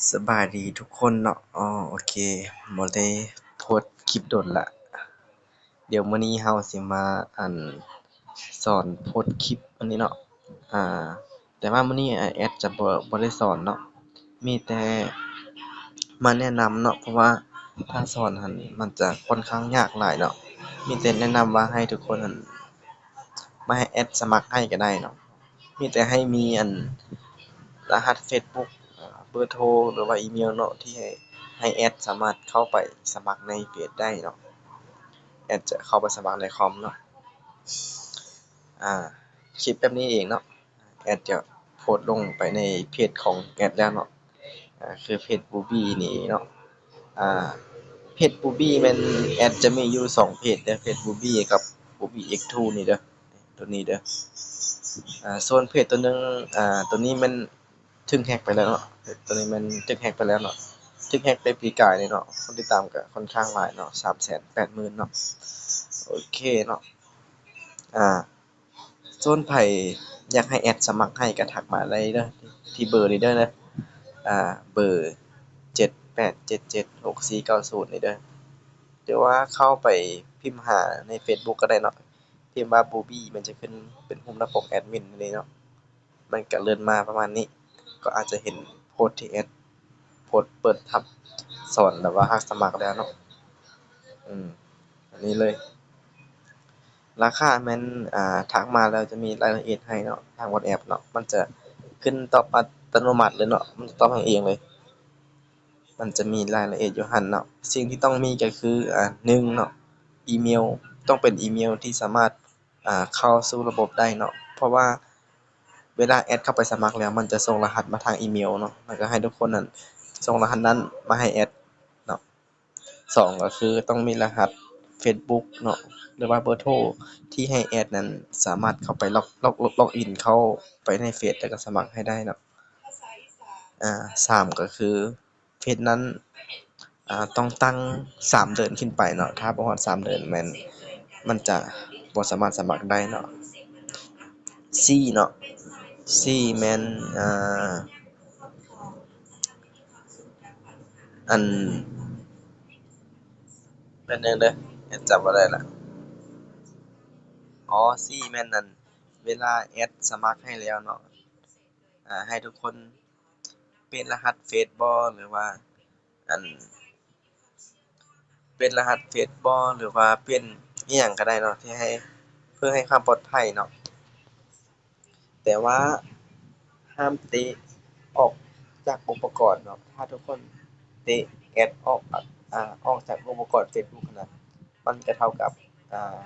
ສະບາຍດີທຸກຄົນເນາະ. ອໍ ໂອເຄ ບໍ່ໄດ້ໂພສຄລິບດົນລະ. ດຽວມື້ນີ້ເຮົາຊິມາ ອັນ ສອນໂພສຄລິບອັນນີ້ເນາະ. ອາ ແຕ່ວ່າມື້ນີ້ ອາ ແອັດຈະບໍ່ ບໍ່ໄດ້ສອນເນາະ, ມີແຕ່ມາແນະນຳເນາະ, ເພາະວ່າຖ້າສອນຫັ້ນມັນຈະຄ່ອນຂ້າງຍາກຫຼາຍເນາະ. ມີແຕ່ແນະນຳວ່າໃຫ້ທຸກຄົນຫັ້ນ ມາໃຫ້ແອັດສະໝັກໃຫ້ກໍໄດ້ເນາະ. ມີແຕ່ໃຫ້ມີອັນ ລະຫັດເຟສບຸກ ເບີໂທ ຫຼືວ່າອີເມວເນາະ ທີ່ໃຫ້ ໃຫ້ແອັດສາມາດເຂົ້າໄປສະໝັກໃນເຟສໄດ້ເນາະ. ແອັດຈະເຂົ້າໄປສະໝັກໃນຄອມເນາະ. ອາ ຄລິບແບບນີ້ເອງເນາະ. ແອັດຈະໂພສລົງໄປໃນເພຈຂອງແອັດແລ້ວເນາະ. ອາ ຄືເພຈບູບີນີ້ເນາະ. ອາ ເພຈບູບີແມ່ນແອັດຈະມີຢູ່ສອງເພຈເດີ, ເພຈບູບີກັບບູບີເອັກທູນີ້ເດີ, ໂຕນີ້ເດີ. ອາ ສ່ວນເພຈໂຕໜຶ່ງ ອາ ໂຕນີ້ແມ່ນຖືກແຮັກໄປແລ້ວເນາະ, ໂຕນີ້ແມ່ນຖືກແຮັກໄປແລ້ວເນາະ, ຖືກແຮັກໄປປີກາຍນີ້ເນາະ. ຄົນຕິດຕາມກໍຄ່ອນຂ້າງຫຼາຍເນາະ, ສາມແສນແປດໝື່ນເນາະ. ໂອເຄເນາະ. ອາ ສ່ວນໃຜຢາກໃຫ້ແອັດສະໝັກໃຫ້ກໍທັກມາໄດ້ເດີ ທີ່ເບີນີ້ເດີ. ອາ ເບີເຈັດແປດເຈັດເຈັດຫົກສີ່ເກົ້າສູນນີ້ເດີ. ຫຼືວ່າເຂົ້າໄປພິມຫາໃນເຟສບຸກກໍໄດ້ເນາະ, ພິມວ່າບູບີ ມັນຈະຂຶ້ນເປັນຮູບໜ້າປົກແອັດມິນນີ້ເນາະ. ມັນກະເລື່ອນມາປະມານນີ້ ກໍອາດຈະເຫັນໂພສທີ່ແອັດໂພສເປີດຮັບສອນ ແບບວ່າຮັບສະໝັກແລ້ວເນາະ. ອືມ ອັນນີ້ເລີຍ. ລາຄາແມ່ນ ອາ ທັກມາແລ້ວຈະມີລາຍລະອຽດໃຫ້ເນາະ ທາງວັອດແອັບເນາະ, ມັນຈະຂຶ້ນຕອບອັດຕະໂນມັດເລີຍເນາະ, ມັນຈະຕອບໃຫ້ເອງເລີຍ. ມັນຈະມີລາຍລະອຽດຢູ່ຫັ້ນເນາະ. ສິ່ງທີ່ຕ້ອງມີກໍຄື ອາ ໜຶ່ງເນາະ ອີເມວ, ຕ້ອງເປັນອີເມວທີ່ສາມາດ ອາ ເຂົ້າສູ່ລະບົບໄດ້ເນາະ, ເພາະວ່າເວລາແອັດເຂົ້າໄປສະໝັກແລ້ວ ມັນຈະສົ່ງລະຫັດມາທາງອີເມວເນາະ, ແລ້ວກໍໃຫ້ທຸກຄົນນັ້ນສົ່ງລະຫັດນັ້ນມາໃຫ້ແອັດເນາະ. ສອງ ກໍຄືຕ້ອງມີລະຫັດເຟສບຸກເນາະ ຫຼືວ່າເບີໂທ ທີ່ໃຫ້ແອັດນັ້ນສາມາດເຂົ້າໄປລັອກ ລັອກ ລັອກອິນເຂົ້າໄປໃນເຟສ ແລ້ວກໍສະໝັກໃຫ້ໄດ້ເນາະ. ອາ ສາມ ກໍຄື ເພຈນັ້ນ ອາ ຕ້ອງຕັ້ງສາມເດືອນຂຶ້ນໄປເນາະ, ຖ້າບໍ່ຮອດສາມເດືອນແມ່ນ ມັນຈະບໍ່ສາມາດສະໝັກໄດ້ເນາະ. ສີ່ເນາະ ສີ່ແມ່ນ ອາ ອັນ ແປັບໜຶ່ງເດີ ແອັດຈຳບໍ່ໄດ້ລະ. ອໍ ສີ່ແມ່ນ ອັນ ເວລາແອັດສະໝັກໃຫ້ແລ້ວເນາະ ອາ ໃຫ້ທຸກຄົນປ່ຽນລະຫັດເຟສບໍ ຫຼືວ່າ ອັນ ປ່ຽນລະຫັດເຟສບໍ ຫຼືວ່າປ່ຽນອີ່ຫຍັງກໍໄດ້ເນາະ ທີ່ໃຫ້ ເພື່ອໃຫ້ຄວາມປອດໄພເນາະ. ແຕ່ວ່າຫ້າມເຕະອອກຈາກອຸປະກອນເນາະ. ຖ້າທຸກຄົນເຕະແອັດອອກ ອາ ອອກຈາກອຸປະກອນເຟສບຸກຫັ້ນນະ ມັນກະເທົ່າກັບ ອາ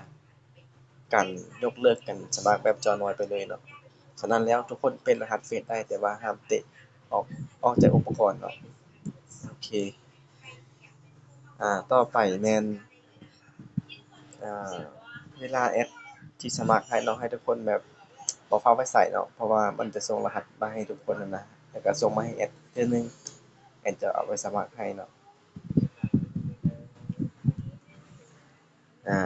ການຍົກເລີກການສະໝັກແບບຈໍນ້ອຍໄປເລີຍເນາະ. ສະນັ້ນແລ້ວ ທຸກຄົນປ່ຽນລະຫັດເຟສໄດ້ ແຕ່ວ່າຫ້າມເຕະອອກ ອອກຈາກອຸປະກອນເນາະ. ໂອເຄ ອາ ຕໍ່ໄປແມ່ນ ອາ ເວລາແອັດທີ່ສະໝັກໃຫ້ເນາະ ໃຫ້ທຸກຄົນແບບບໍ່ຟ້າວໄປໃສເນາະ ເພາະວ່າມັນຈະສົ່ງລະຫັດມາໃຫ້ທຸກຄົນຫັ້ນນະ ແລ້ວກະສົ່ງມາໃຫ້ແອັດເທື່ອໜຶ່ງ ແອັດຈະເອົາໄປສະໝັກໃຫ້ເນາະ. ອາ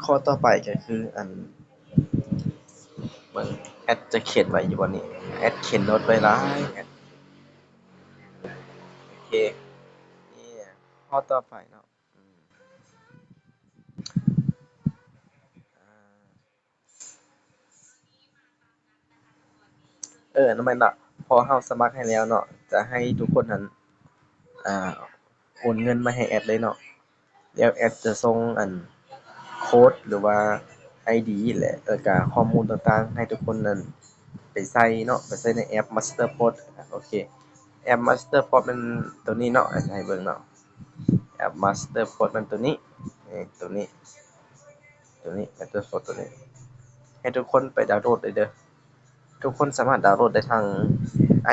ຂໍ້ຕໍ່ໄປກໍຄື ອັນ ເບິ່ງແອັດຈະຂຽນໄວ້ຢູ່ບໍ່ນີ້ ແອັດຂຽນໂນ້ດໄວ້ຫຼາຍ ໂອເຄ ນີ້ຂໍ້ຕໍ່ໄປເນາະ. ເອີ ນັ້ນແມ່ນລະ ພໍເຮົາສະໝັກໃຫ້ແລ້ວເນາະ ຈະໃຫ້ທຸກຄົນຫັ້ນ ອາ ໂອນເງິນມາໃຫ້ແອັດເລີຍເນາະ. ແລ້ວແອັດຈະສົ່ງ ອັນ ໂຄດ ຫຼືວ່າ ໄອດີ ແລະ ແລ້ວກະຂໍ້ມູນຕ່າງໆ ໃຫ້ທຸກຄົນນັ້ນໄປໃສ່ເນາະ ໄປໃສ່ໃນແອັບ Master Post. ໂອເຄ ແອັບ Master Post ແມ່ນໂຕນີ້ເນາະ ໃຫ້ເບິ່ງເນາະ. ແອັບ Master Post ແມ່ນໂຕນີ້ ນີ້ ໂຕນີ້ ໂຕນີ້ Master Post ໂຕນີ້ ໃຫ້ທຸກຄົນໄປດາວໂຫຼດໄດ້ເດີ. ທຸກຄົນສາມາດດາວໂຫຼດໄດ້ທັງ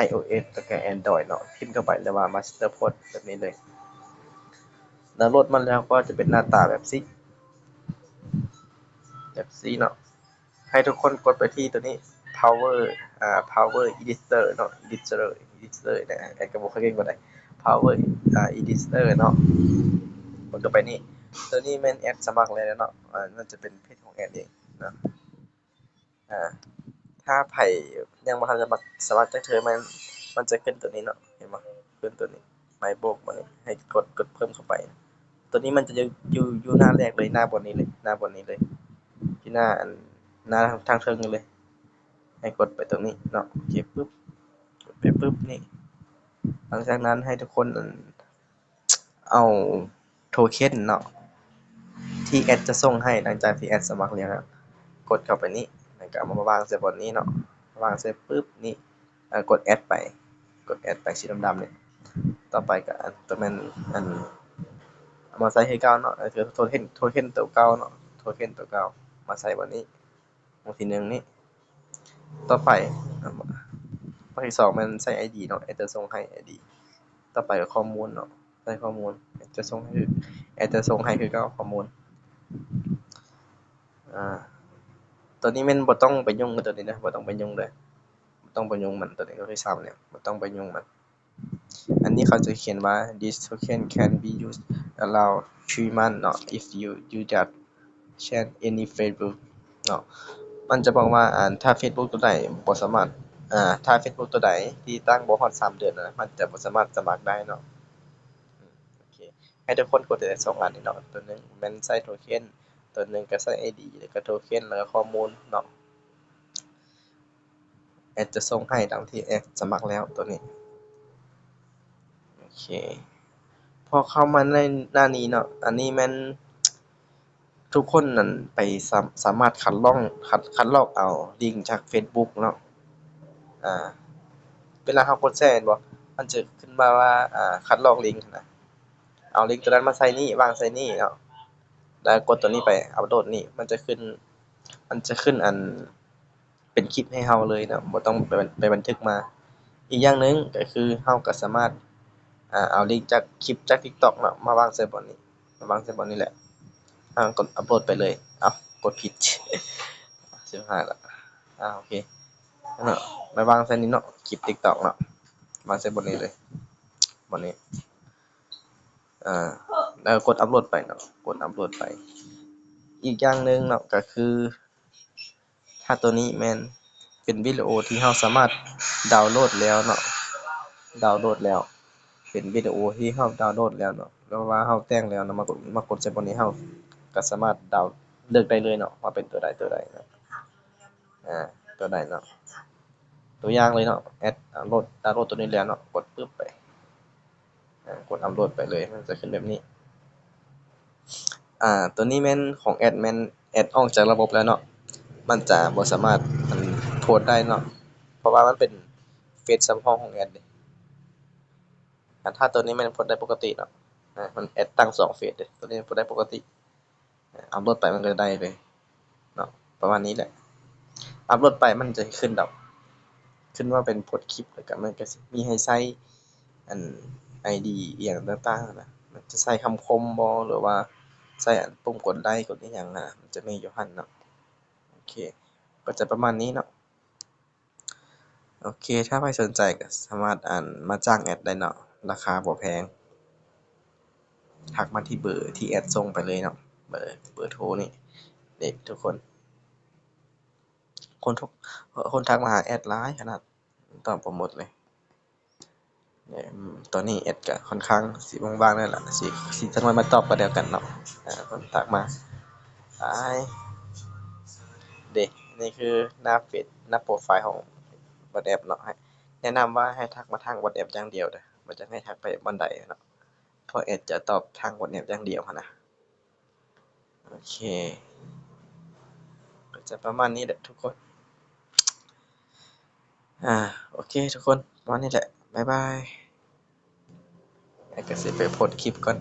iOS ແລ້ວກະ Android ເນາະ ພິມເຂົ້າໄປເລີຍວ່າ Master Post ແບບນີ້ເລີຍ. ດາວໂຫຼດມາແລ້ວກໍຈະເປັນໜ້າຕາແບບຊີ້ ແບບຊີ້ເນາະ. ໃຫ້ທຸກຄົນກົດໄປທີ່ໂຕນີ້ Power ອາ Power Editor ເນາະ Editor Editor ນະ ແອັດກໍບໍ່ຄ່ອຍເກັ່ງປານໃດ Power ອາ Editor ເນາະ. ກົດເຂົ້າໄປນີ້ ໂຕນີ້ແມ່ນແອັດສະໝັກແລ້ວເນາະ. ອາ ນັ້ນຈະເປັນເພຈຂອງແອັດເອງເນາະ. ອາ ຖ້າໃຜຍັງບໍ່ທັນສະໝັກ ສະໝັກຈັກເທື່ອ ແມ່ນ ມັນຈະຂຶ້ນໂຕນີ້ເນາະ ເຫັນບໍ່? ຂຶ້ນໂຕນີ້ ໄມ້ໂບກ ບາດນີ້ໃຫ້ກົດ ກົດເພີ່ມເຂົ້າໄປ. ໂຕນີ້ມັນຈະຢູ່ ຢູ່ ຢູ່ໜ້າແລກເລີຍ ໜ້າບ່ອນນີ້ເລີຍ ໜ້າບ່ອນນີ້ເລີຍ ຢູ່ໜ້າອັນ ໜ້າທາງເທິງນີ້ເລີຍ. ໃຫ້ກົດໄປຕົງນີ້ເນາະ ໂອເຄປຶບ ກົດໄປປຶບນີ້ ຫຼັງຈາກນັ້ນໃຫ້ທຸກຄົນ ອັນ ເອົາໂທເຄັນເນາະ ທີ່ແອັດຈະສົ່ງໃຫ້ ຫຼັງຈາກທີ່ແອັດສະໝັກແລ້ວ ກົດເຂົ້າໄປນີ້ ແລ້ວກໍເອົາມາວາງໃສ່ບ່ອນນີ້ເນາະ ວາງໃສ່ປຶບນີ້ ເອົາ ກົດແອັດໄປ ກົດແອັດໄປ ສີດຳໆນີ້ ຕໍ່ໄປກໍ ອັນ ຕົວແມ່ນ ອັນ ເອົາມາໃສ່ຄືເກົ່າເນາະ ເອົາໂທເຄັນ ໂທເຄັນຕົວເກົ່າເນາະ ໂທເຄັນຕົວເກົ່າ ມາໃສ່ບ່ອນນີ້ ໝວດທີໜຶ່ງນີ້ ຕໍ່ໄປ ໝວດທີສອງແມ່ນໃສ່ໄອດີເນາະ ແອັດຈະສົ່ງໃຫ້ໄອດີ ຕໍ່ໄປກໍຂໍ້ມູນເນາະ ໃສ່ຂໍ້ມູນ ແອັດຈະສົ່ງໃຫ້ ແອັດຈະສົ່ງໃຫ້ຄືເກົ່າຂໍ້ມູນ ອາ ຕົວນີ້ແມ່ນບໍ່ຕ້ອງໄປຫຍຸ້ງກັບຕົວນີ້ເດີ ບໍ່ຕ້ອງໄປຫຍຸ້ງເລີຍ ບໍ່ຕ້ອງໄປຫຍຸ້ງມັນ ຕົວນີ້ກໍຄືຊ້ຳແລ້ວ ບໍ່ຕ້ອງໄປຫຍຸ້ງມັນ. ອັນນີ້ເຂົາຈະຂຽນວ່າ This token can be used around three months ເນາະ if you do not change any Facebook ເນາະ ມັນຈະບອກວ່າ ອັນ ຖ້າ Facebook ຕົວໃດບໍ່ສາມາດ ອາ ຖ້າ Facebook ຕົວໃດທີ່ຕັ້ງບໍ່ຮອດສາມເດືອນນະ ມັນຈະບໍ່ສາມາດສະໝັກໄດ້ເນາະ ໂອເຄ ໃຫ້ທຸກຄົນກົດໄດ້ສອງອັນນີ້ເນາະ ຕົວໜຶ່ງແມ່ນໃສ່ໂທເຄັນ ຕົວໜຶ່ງກໍໃສ່ໄອດີ ແລ້ວກໍໂທເຄັນ ແລ້ວກໍຂໍ້ມູນເນາະ. ແອັດຈະສົ່ງໃຫ້ດັ່ງທີ່ແອັດສະໝັກແລ້ວ ຕົວນີ້ ໂອເຄ ພໍເຂົ້າມາໃນໜ້ານີ້ເນາະ ອັນນີ້ແມ່ນທຸກຄົນນັ້ນໄປສາ ສາມາດຄັດລອກ ຄັດ ຄັດລອກເອົາລິງຈາກ Facebook ເນາະ ອາ ເວລາເຮົາກົດແຊແມ່ນບໍ່ ມັນຈະຂຶ້ນມາວ່າ ອາ ຄັດລອກລິງຫັ້ນນະ ເອົາລິງຕົວນັ້ນມາໃສ່ນີ້ ວາງໃສ່ນີ້ເນາະ ແລ້ວກົດຕົວນີ້ໄປອັບໂຫຼດນີ້ ມັນຈະຂຶ້ນ ມັນຈະຂຶ້ນ ອັນ ເປັນຄລິບໃຫ້ເຮົາເລີຍເນາະ ບໍ່ຕ້ອງໄປ ໄປບັນທຶກມາ. ອີກຢ່າງໜຶ່ງກໍຄືເຮົາກໍສາມາດ ອາ ເອົາລິງຈາກຄລິບຈາກ TikTok ເນາະ ມາວາງໃສ່ບ່ອນນີ້ ມາວາງໃສ່ບ່ອນນີ້ແຫຼະ ເຮົາກໍອັບໂຫຼດໄປເລີຍ. ເອົ້າ ກົດຜິດ ຊິບຫ້າລະ ອາ ໂອເຄເນາະ ມາວາງໃສ່ນີ້ເນາະ ຄລິບ TikTok ເນາະ ວາງໃສ່ບ່ອນນີ້ເລີຍ ບ່ອນນີ້ ອາ ແລ້ວກົດອັບໂຫຼດໄປເນາະ ກົດອັບໂຫຼດໄປ. ອີກຢ່າງໜຶ່ງເນາະ ກໍຄື ຖ້າຕົວນີ້ແມ່ນເປັນວິດີໂອທີ່ເຮົາສາມາດດາວໂຫຼດແລ້ວເນາະ ດາວໂຫຼດແລ້ວ ເປັນວິດີໂອທີ່ເຮົາດາວໂຫຼດແລ້ວເນາະ ຫຼືວ່າເຮົາແຕ່ງແລ້ວເນາະ ມາກົດ ມາກົດໃສ່ບ່ອນນີ້ ເຮົາກໍສາມາດດາວ ເລືອກໄດ້ເລີຍເນາະ ວ່າເປັນຕົວໃດຕົວໃດເນາະ ອາ ຕົວໃດເນາະ ຕົວຢ່າງເລີຍເນາະ ແອັດ ດາວໂຫຼດ ດາວໂຫຼດຕົວນີ້ແລ້ວເນາະ ກົດປຶບໄປ ອາ ກົດອັບໂຫຼດໄປເລີຍ ມັນຈະຂຶ້ນແບບນີ້. ອາ ຕົວນີ້ແມ່ນຂອງແອັດ ແມ່ນແອັດອອກຈາກລະບົບແລ້ວເນາະ ມັນຈະບໍ່ສາມາດ ອັນ ໂພສໄດ້ເນາະ ເພາະວ່າມັນເປັນເຟສສຳຮອງຂອງແອັດເດ້. ອາ ຖ້າຕົວນີ້ແມ່ນໂພສໄດ້ປົກກະຕິເນາະ ອາ ມັນແອັດຕັ້ງສອງເຟສເດ້ ຕົວນີ້ໂພສໄດ້ປົກກະຕິ. ອັບໂຫຼດໄປມັນກໍໄດ້ເລີຍເນາະ ປະມານນີ້ແຫຼະ ອັບໂຫຼດໄປມັນຈະຂຶ້ນດອກ ຂຶ້ນວ່າເປັນໂພສຄລິບ ແລ້ວກໍມັນກໍຊິມີໃຫ້ໃສ່ ອັນ ໄອດີອີ່ຫຍັງຕ່າງໆຫັ້ນນະ ມັນຈະໃສ່ຄຳຄົມບໍ ຫຼືວ່າໃສ່ ອັນ ປຸ່ມກົດໄລ້ກົດອີ່ຫຍັງຫັ້ນນະ ມັນຈະມີຢູ່ຫັ້ນເນາະ ໂອເຄ ກໍຈະປະມານນີ້ເນາະ. ໂອເຄ ຖ້າໃຜສົນໃຈກໍສາມາດ ອັນ ມາຈ້າງແອັດໄດ້ເນາະ ລາຄາບໍ່ແພງ ທັກມາທີ່ເບີທີ່ແອັດສົ່ງໄປເລີຍເນາະ ເບີ ເບີໂທນີ້ເດ້ທຸກຄົນ ຄົນ ຄົນທັກມາຫາແອັດຫຼາຍຂະໜາດ ຕອບບໍ່ໝົດເລີຍ. ຕອນນີ້ແອັດກໍຄ່ອນຂ້າງຊິວ່າງໆແລ້ວລະ ຊິ ຊິຈັກໜ້ອຍມາຕອບກັນແລ້ວກັນເນາະ ອາ ຄົນທັກມາ ອາຍ ເດ້ ນີ້ຄືໜ້າເຟສ ໜ້າໂປຣໄຟລ໌ຂອງວັອດແອັບເນາະ ໃຫ້ ແນະນຳວ່າໃຫ້ທັກມາທາງວັອດແອັບຢ່າງດຽວເດີ້ ບໍ່ຢາກໃຫ້ທັກໄປບ່ອນໃດເນາະ ເພາະແອັດຈະຕອບທາງວັອດແອັບຢ່າງດຽວຫັ້ນນະ. ໂອເຄ ກໍຈະປະມານນີ້ແຫຼະທຸກຄົນ ອາ ໂອເຄທຸກຄົນ ປະມານນີ້ແຫຼະ ບາຍບາຍ ແອັດກໍຊິໄປໂພສຄລິບກ່ອນ.